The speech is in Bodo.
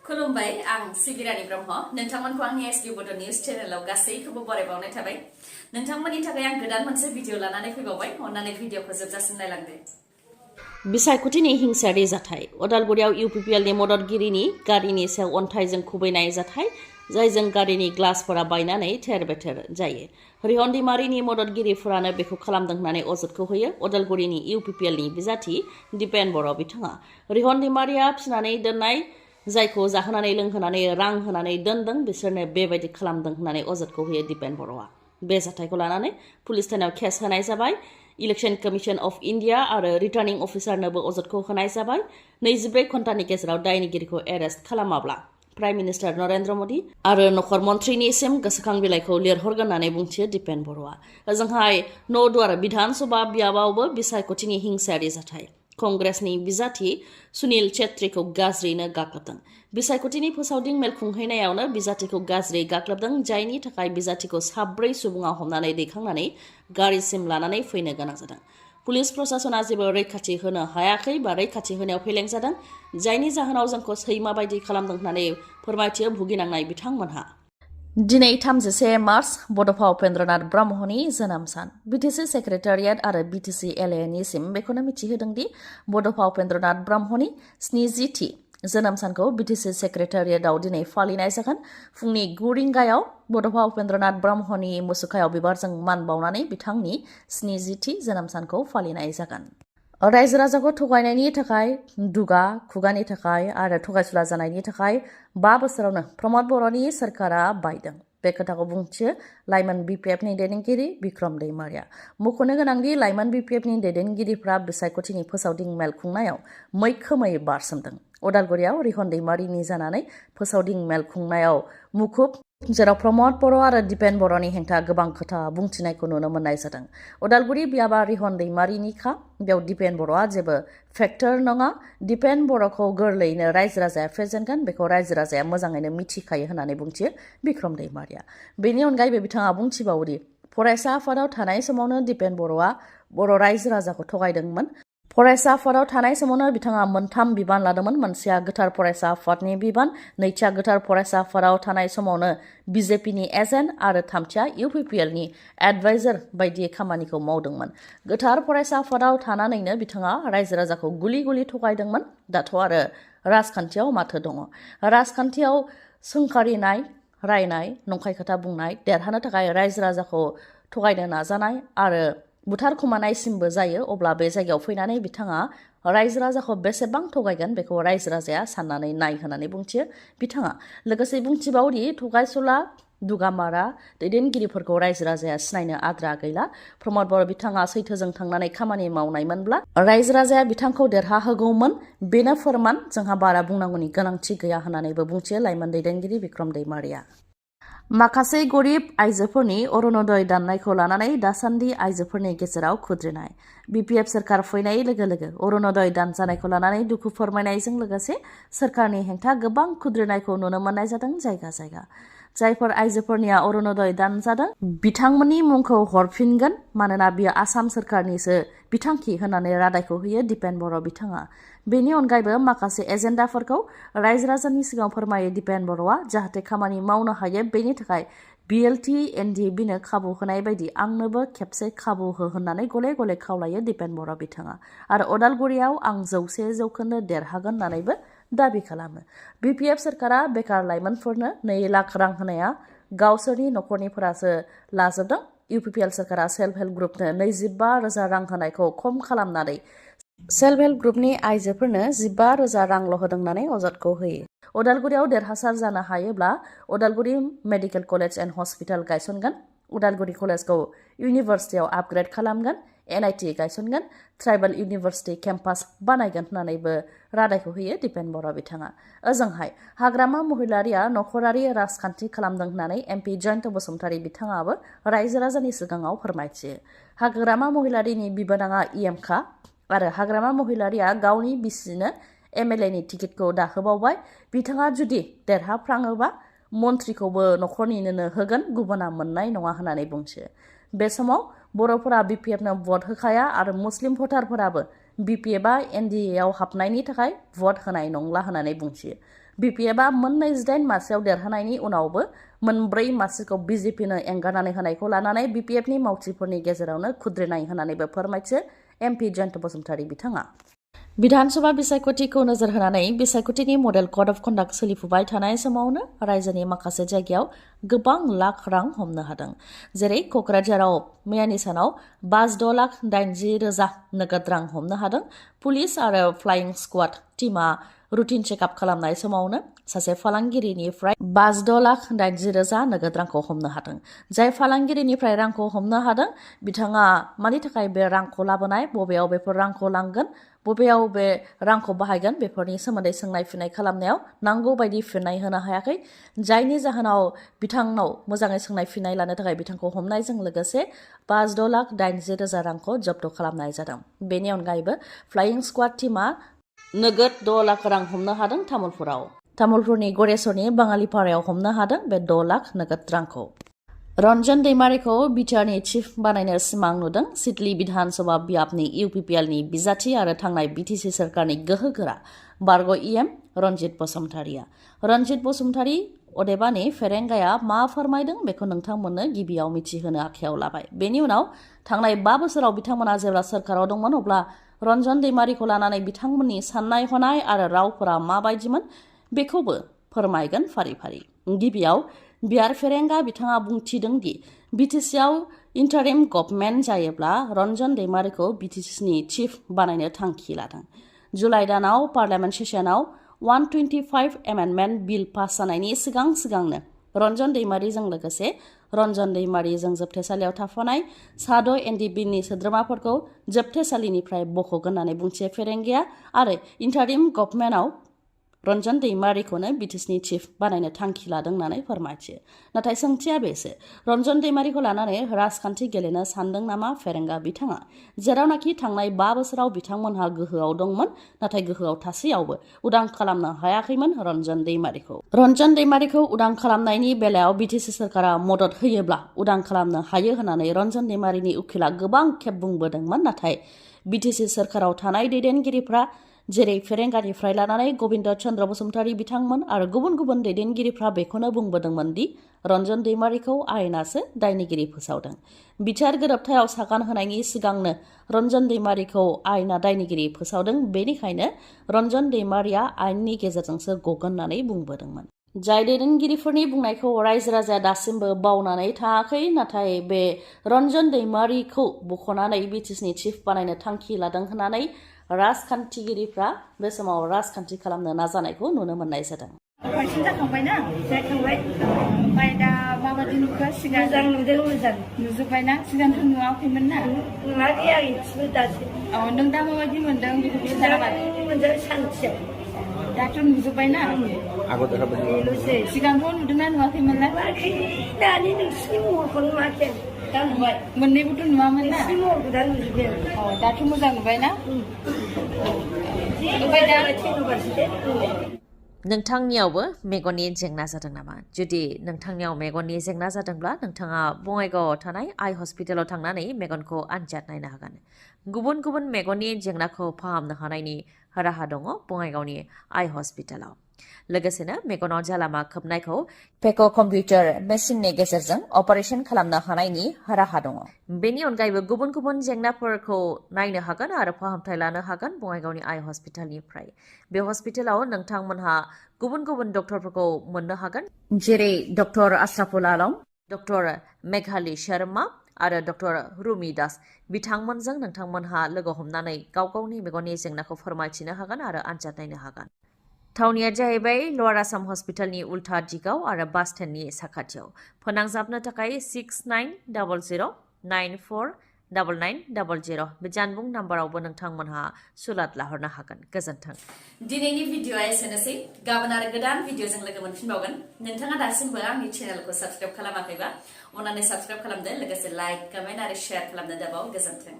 खुलुमबाय आं सिबिरानि ब्रह्म नोंथांमोनखौ आंनि एसबि बड' निउज चेनेलाव गासैखौबो बरायबावनाय थाबाय नोंथांमोननि थाखाय आं गोदान मोनसे भिडिअ लानानै फैबावबाय अन्नानै भिडिअखौ जोबजासिम नायलांदो बिसायख'थिनि हिंसायारि जाथाय अदालगुरियाव इउपिपिएलनि मददगिरिनि गारिनि सायाव अन्थाइजों खुबैनाय जाथाय जायजों गारिनि ग्लासफोरा बायनानै थेर बेथेर जायो रिहन दैमारिनि मददगिरिफोरानो बेखौ खालामदों होननानै अजदखौ होयो अदालगुरिनि इउपिपिएलनि बिजाथि दिपेन बर' बिथाङा रिहन दैमारिया फिनानै दोननाय जायखौ जाहोनानै लोंहोनानै रां होनानै दोनदों बिसोरनो बेबायदि खालामदों होननानै अजदखौ होयो दिपेन बर'आ बे जाथायखौ लानानै पुलिस थानायाव केस होनाय जाबाय इलेक्शन कमिशन अफ इंडिया आरो रिटार्निं अफिसारनोबो अजदखौ होनाय जाबाय 24 घन्टानि गेजेराव दायनिगिरिखौ एरेस्ट खालामाब्ला प्राइम मिनिस्टार नरेंद्र मोदी आरो नखर मन्थ्रिनिसिम गोसोखां बिलाइखौ लिरहरगोन होननानै बुंथियो दिपेन बर'आ ओजोंहाय न'दुवार विधान सभा बियाबावबो बिसायख'थिनि हिंसायारि जाथाय कंग्रेसनि बिजाथि सुनील छेत्रीखौ गाज्रियैनो गाग्लोबदों बिसायख'थिनि फोसावदिं मेल खुंहैनायावनो बिजाथिखौ गाज्रि गाग्लोबदों जायनि थाखाय बिजाथिखौ 4 सुबुङा हमनानै दैखांनानै गारिसिम लानानै फैनो गोनां जादों पुलिस प्रशासना जेबो रैखाथि होनो हायाखै बा रैखाथि होनायाव फेलें जादों जायनि जाहोनाव जोंखौ सैमा बायदि खालामदों होननानै फोरमायथियो भुगिनांनाय बिथांमोनहा दिनै 31 मार्च बड'फा उपेन्द्रनाथ ब्रह्मनि जोनोम सान बिटिसि सेक्रेटारियेट आरो बिटिसि एलएनिसिम बेखौनो मिथिहोदों दि बड'फा उपेन्द्रनाथ ब्रह्मनि 70थि जोनोम सानखौ बिटिसि सेक्रेटारियेटआव दिनै फालिनाय जागोन फुंनि 9 रिंगायाव बड'फा उपेन्द्रनाथ ब्रह्मनि मुसुखायाव बिबारजों मान बावनानै बिथांनि 70थि जोनोम सानखौ फालिनाय जागोन रायजो राजाखौ थगायनायनि थाखाय दुगा खुगानि थाखाय आरो थगायसुला जानायनि थाखाय 5 बोसोरावनो प्रमद बर'नि सरकारा बायदों बे खोथाखौ बुंथियो लाइमोन बिपिएफनि दैदेनगिरि बिक्रम दैमारिया मख'नो गोनांदि लाइमोन बिपिएफनि दैदेनगिरिफ्रा बिसायख'थिनि फोसावदिं मेल खुंनायाव मैखोमै बारसोमदों अदालगुरियाव रिहन दैमारिनि जानानै फोसावदिं मेल खुंनायाव मुखुब जेराव प्रमद बर' आरो दिपेन बर'नि हेंथा गोबां खोथा बुंथिनायखौ नुनो मोननाय जादों अदालगुरि बियाबा रिहन दैमारिनिखा बेयाव दिपेन बर'आ जेबो फेक्टर नङा दिपेन बर'खौ गोरलैयैनो रायजो राजाया फेजेनगोन बेखौ रायजो राजाया मोजाङैनो मिथिखायो होननानै बुंथियो बिक्रम दैमारिया बेनि अनगायैबो बिथाङा बुंथिबावोदि फरायसा आफादाव थानाय समावनो दिपेन बर'आ बर' रायजो राजाखौ थगायदोंमोन फरायसा आफादाव थानाय समावनो बिथाङा 3 बिबान लादोंमोन मोनसेया गोथार फरायसा आफादनि बिबान नैथिया गोथार फरायसा आफादाव थानाय समावनो बिजेपिनि एजेन्ट आरो थामथिया इउपिपिएलनि एडभाइजार बायदि खामानिखौ मावदोंमोन गोथार फरायसा आफादाव थानानैनो बिथाङा रायजो राजाखौ गुलि थगायदोंमोन दाथ' आरो राजखान्थियाव माथो दङ राजखान्थियाव सोंखारिनाय रायनाय नंखाय खोथा बुंनाय देरहानो थाखाय रायजो राजाखौ थगायनो नाजानाय आरो बुथारखुमानायसिमबो जायो अब्ला बे जायगायाव फैनानै बिथाङा रायजो राजाखौ बेसेबां थगायगोन बेखौ रायजो राजाया साननानै नाय होननानै बुंथियो बिथाङा लोगोसे बुंथिबावदि थगायसुला दुगामारा दैदेनगिरिफोरखौ रायजो राजाया सिनायनो आद्रा गैला प्रमद बर' बिथाङा सैथोजों थांनानै खामानि मावनायमोनब्ला रायजो राजाया बिथांखौ देरहाहोगौमोन बेनो फोरमान जोंहा बारा बुंनांगौनि गोनांथि गैया होननानैबो बुंथियो लाइमोन दैदेनगिरि बिक्रम दैमारिया माखासे गरिब आइजोफोरनि अरुणोदय दाननायखौ लानानै दासान्दि आइजोफोरनि गेजेराव खुद्रिनाय बिपिएफ सरकार फैनाय लोगो लोगो अरुणोदय दान जानायखौ लानानै दुखु फोरमायनायजों लोगोसे सरकारनि हेंथा गोबां खुद्रिनायखौ नुनो मोननाय जादों जायगा जायगा जायफोर आइजोफोरनिया अरुणोदय दान जादों बिथांमोननि मुंखौ हरफिनगोन मानोना बियो आसाम सरकारनिसो बिथांखि होननानै रादायखौ होयो दिपेन बर' बिथाङा बेनि अनगायैबो माखासे एजेन्डाफोरखौ रायजो राजानि सिगाङाव फोरमायो दिपेन बर'आ जाहाथे खामानि मावनो हायो बेनि थाखाय बिएलटि एनडिबिनो खाबु होनाय बायदि आंनोबो खेबसे खाबु हो होननानै गले गले खावलायो दिपेन बर' बिथाङा आरो अदालगुरियाव आं 100% देरहागोन होननानैबो दाबि खालामो बिपिएफ सरकारा बेकार लाइमोनफोरनो 2 लाख रां होनाया गावसोरनि नखरनिफोरासो लाजोबदों इउपिपिएल सरकारा सेल्फ हेल्प ग्रुपनो 25,000 रां होनायखौ खम खालामनानै सेल्फ हेल्प ग्रुपनि आइजोफोरनो 15,000 रांल' होदों होननानै अजदखौ होयो अदालगुरियाव देरहासार जानो हायोब्ला Udalguri medical college and hospital गायसनगोन उदालगुरि कलेजखौ इउनिभार्सिटियाव आपग्रेड खालामगोन एनआईटी गायसनगोन ट्राइबेल इउनिभार्सिटि केम्पास बानायगोन होननानैबो रादायखौ होयो दिपेन बर' बिथाङा ओजोंहाय हाग्रामा महिलारिया नखरारि राजखान्थि खालामदों होननानै एमपि जयन्त बसुमतारी बिथाङाबो रायजो राजानि सिगाङाव फोरमायथियो हाग्रामा महिलारिनि बिबोनाङा इएमखा आरो हाग्रामा महिलारिया गावनि बिसिनो एमएलएनि टिकेटखौ दाहोबावबाय बिथाङा जुदि देरहाफ्राङोबा मन्थ्रिखौबो नखरनिनो होगोन गुबुना मोननाय नङा होननानै बुंथियो बे समाव बर'फोरा बिपिएफनो भट होखाया आरो मुस्लिम भटारफोराबो बिपिएफआ एनडिएआव हाबनायनि थाखाय भट होनाय नंला होननानै बुंथियो BPFआ मोननै 18 मार्चआव देरहानायनि उनावबो मोनब्रै मार्चखौ BJPनो एंगारनानै होनायखौ लानानै BPFनि मावथिफोरनि गेजेरावनो खुद्रिनाय होननानैबो फोरमायथियो MP जयन्त बसुमतारी बिथाङा। विधानसभा बिसायख'थिखौ नोजोर होनानै बिसायख'थिनि मडेल कड अफ कन्डाक्ट सोलिफुबाय थानाय समावनो रायजोनि माखासे जायगायाव गोबां लाख रां हमनो हादों। जेरै क'क्राझाराव मैयानि सानाव 5,60,80,000 नोगोद रां हमनो हादों। पुलिस आरो फ्लाइं स्क्वाड टीमा रुटिन चेकआप खालामनाय समावनो सासे फालांगिरिनिफ्राय 5,80,000 नोगोद रांखौ हमनो हादों। जाय फालांगिरिनिफ्राय रांखौ हमनो हादों बिथाङा मानि थाखाय बे रांखौ लाबोनाय, बबेयाव बेफोर रांखौ लांगोन, बबेयाव बे रांखौ बाहायगोन बेफोरनि सोमोन्दै सोंनाय फिननाय खालामनायाव नांगौ बायदि फिननाय होनो हायाखै। जायनि जाहोनाव बिथांनाव मोजाङै सोंनाय फिननाय लानो थाखाय बिथांखौ हमनायजों लोगोसे 5,80,000 रांखौ जब्द खालामनाय जादों। बेनि अनगायैबो फ्लाइं स्क्वाड टीमा नोगोद 6 लाख रां हमनो हादों तामुलपुराव। तामुलपुरनि गरेस्वरनि बाङालिपारायाव हमनो हादों बे 6 लाख नोगोद रांखौ। रन्जन दैमारिखौ बिटिआरनि चिफ बानायनो सिमां नुदों सिडली विधानसभा बियाबनि UPPLनि बिजाथि आरो थांनाय BTC सोरखारनि गोहोगोरा बारग' EM रन्जित बसुमतारीया। रन्जित बसुमतारी अदेबानि फेरेंगाया मा फोरमायदों बेखौ नोंथांमोननो गिबियाव मिथिहोनो आखायाव लाबाय। बेनि उनाव थांनाय 5 बोसोराव बिथांमोना जेब्ला सोरखाराव दंमोन अब्ला रन्जन दैमारिखौ लानानै बिथांमोननि साननाय हनाय आरो रावफोरा माबायदिमोन बेखौबो फोरमायगोन फारि फारि। गिबियाव बिआर फेरेंगा बिथाङा बुंथिदों दि BTCआव इन्टारिम गभर्नमेन्ट जायोब्ला रन्जन दैमारिखौ BTCनि चिफ बानायनो थांखि लादों। जुलाइ दानाव पार्लियामेन्ट सेसनाव 125 एमेन्डमेन्ट बिल पास जानायनि सिगांनो रन्जन दैमारिजों लोगोसे रन्जन दैमारिजों जोबथेसालियाव थाफानाय साद' NDBनि सोद्रोमाफोरखौ जोबथेसालिनिफ्राय बख'गोन होननानै बुंथियो फेरेंगाया आरो इन्टारिम गभर्नमेन्टआव रन्जन दैमारिखौनो BTCनि चिफ बानायनो थांखि लादों होननानै फोरमायथियो। नाथाय सोंथिया बेसो रन्जन दैमारिखौ लानानै राजखान्थि गेलेनो सानदों नामा फेरेंगा बिथाङा? जेरावनाखि थांनाय 5 बोसोराव बिथांमोनहा गोहोआव दंमोन नाथाय गोहोआव थासेयावबो उदां खालामनो हायाखैमोन रन्जन दैमारिखौ। रन्जन दैमारिखौ उदां खालामनायनि बेलायाव BTC सोरखारा मदद होयोब्ला उदां खालामनो हायो होननानै रन्जन दैमारिनि उखिला गोबां खेब बुंबोदोंमोन। नाथाय BTC सोरखाराव थानाय दैदेनगिरिफ्रा जेरै फेरेंगानिफ्राय लानानै गबिन्द चन्द्र बसुमतारी बिथांमोन आरो गुबुन गुबुन दैदेनगिरिफ्रा बेखौनो बुंबोदोंमोन दि रन्जन दैमारिखौ आयेनासो दायनिगिरि फोसावदों। बिटिआर गोरोबथायाव सागान होनायनि सिगांनो रन्जन दैमारिखौ आयेना दायनिगिरि फोसावदों। बेनिखायनो रन्जन दैमारिया आयेननि गेजेरजोंसो गगोन होननानै बुंबोदोंमोन। जाय दैदेनगिरिफोरनि बुंनायखौ रायजो राजाया दासिमबो बावनानै थाङाखै। नाथाय बे रन्जन दैमारिखौ बख'नानै BTCनि चिफ बानायनो थांखि लादों होननानै राजखान्थिगिरिफ्रा बे समाव राजखान्थि खालामनो नाजानायखौ नुनो मोननाय जादों। बांसिन जाखांबायना? जाखांबाय। ओमफ्राय दा माबायदि नुखो? सिगां मोजां नुदों, मोजां नुजोब्बायना? सिगांथ' नुवाखैमोन ना? नुवाखै आं इसेबो दासो। नों दा माबायदि मोनदों बेखौ खिन्थाबाय। मोजां सान्थियाव। दाथ' नुजोब्बायना? सिगांथ' नुदोंना नुवाखैमोनना? नुवाखै। दानि नोंसिनि महरखौ नुवाखै। दा नुबाय। मोननैबोथ' नुवामोन ना? नोंसिनि महरखौ दा नुजोब्बाय। दाथ' मोजां नुबायना? ओमफ्राय दा नोंथांनियावबो मेगननि जेंना जादों नामा? जुदि नोंथांनियाव मेगननि जेंना जादोंब्ला नोंथाङा बङाइगावआव थानाय आइ हस्पिटालाव थांनानै मेगनखौ आनजाद नायनो हागोन। गुबुन गुबुन मेगननि जेंनाखौ फाहामनो हानायनि राहा दङ बङाइगावनि आइ हस्पिटालाव। लोगोसेनो मेगनाव जालामा खोबनायखौ पेक' कम्पिउटार मेसिननि गेजेरजों अपारेशन खालामनो हानायनि राहा दङ। बेनि अनगायैबो गुबुन गुबुन जेंनाफोरखौ नायनो हागोन आरो फाहामथाय लानो हागोन बङाइगावनि आइ हस्पिटालनिफ्राय। बे हस्पिटालाव नोंथांमोनहा गुबुन गुबुन डक्टरफोरखौ मोननो हागोन, जेरै डक्टर आशराफुल आलम, डक्टर मेघाली शर्मा आरो डक्टर रुमि दास। बिथांमोनजों नोंथांमोनहा लोगो हमनानै गाव गावनि मेगननि जेंनाखौ फोरमायथिनो हागोन आरो आनजाद नायनो हागोन। थावनिया जाहैबाय लवार आसाम हस्पिटालनि उल्था दिगाव आरो बास स्टेन्डनि साखाथियाव। फोनांजाबनो थाखाय 6900949900 बे जानबुं नाम्बारावबो नोंथांमोनहा सुलाद लाहरनो हागोन। गोजोन्थों। दिनैनि भिडिअआ एसेनोसै। गाबोन आरो गोदान भिडिअजों लोगो मोनफिनबावगोन। नोंथाङा दासिमबो आंनि चेनेलखौ साबस्क्राइब खालामाखैबा अन्नानै साबस्क्राइब खालामदो। लोगोसे लाइक, कमेन्ट आरो शेयार खालामनो दाबाव। गोजोन्थों।